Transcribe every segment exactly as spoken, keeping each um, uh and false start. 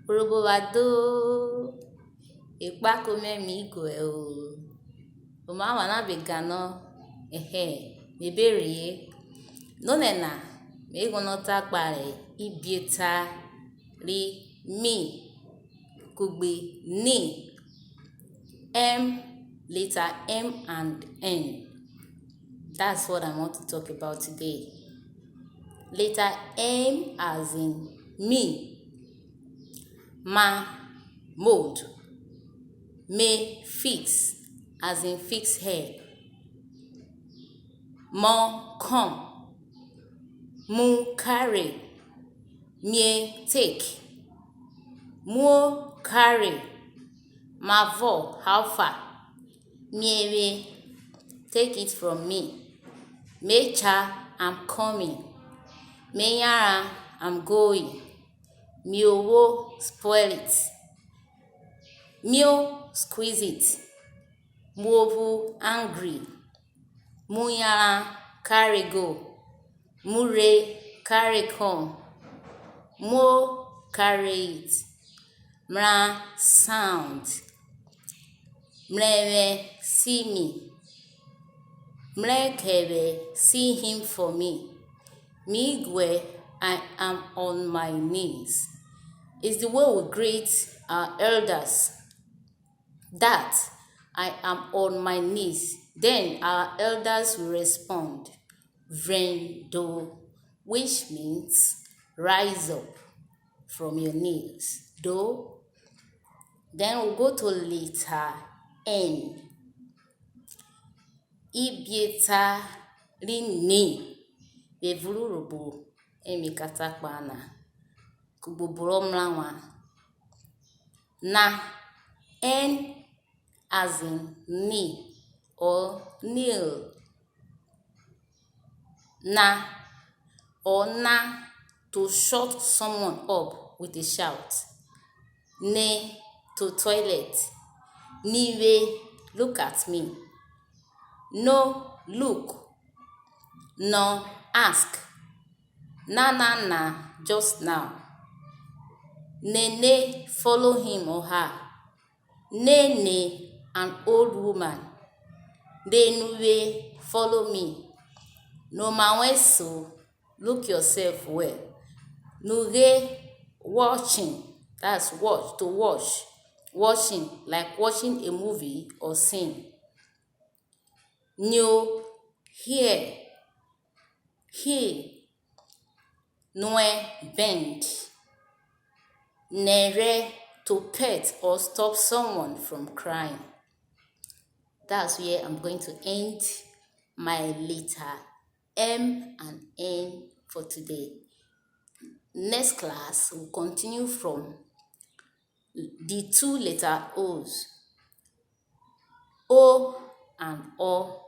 Urhobo wa do, ekpako mẹ mi guẹ o. Oma wan na be ganọ, ẹhẹ, me be reyọ. Nonẹna, me guọnọ ta kpahen ibieta ri mi kugbe ni. M, letter M and N. That's what I want to talk about today. Letter M as in me. Ma, mold. Me, fix, as in fix help. Mọ, come. Mu, carry. Mie, take. Muo, carry. Mavọ, how far. Mie vwe, take it from me. Me cha, I'm coming. Me yanran, I'm going. Mi ohwo, spoil it. Mio, squeeze it. Muophu, angry. Mu yanran, carry go. Mu rhe, carry come. Muo, carry it. Mra, sound. Mrẹvwẹ, see me. Mrẹkẹvwẹ, see him for me. Mi guẹ, I am on my knees. Is the way we greet our elders. That I am on my knees. Then our elders will respond, Vrẹn do, which means rise up from your knees. Do. Then we go to letter N. Ibieta ri ni vwevunrẹ Urhobo, emi ka ta kpahen na, kugbe obo rọ mrẹ wan. Na, N as in knee or kneel. Na, or na, to shut someone up with a shout. Ne, to toilet. Ni vwe, look at me. No, look. Nọ, ask. Nanana, just now. Nene, follow him or her. Nene, an old woman. Nene uvwe, follow me. Noma wẹn so, look yourself well. Nughe, watching, that's watch, to watch. Watching, like watching a movie or scene. Nyo, hear, heal. Nuẹ, bend. Nẹrhẹ, to pet or stop someone from crying. That's where I'm going to end my letter M and N for today. Next class, we'll continue from the two letter O's. O and O.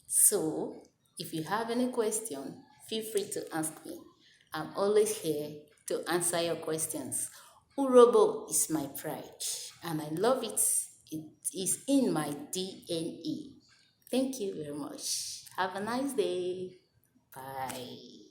So, if you have any question, feel free to ask me. I'm always here to answer your questions. Urhobo is my pride, and I love it. It is in my D N A. Thank you very much. Have a nice day. Bye.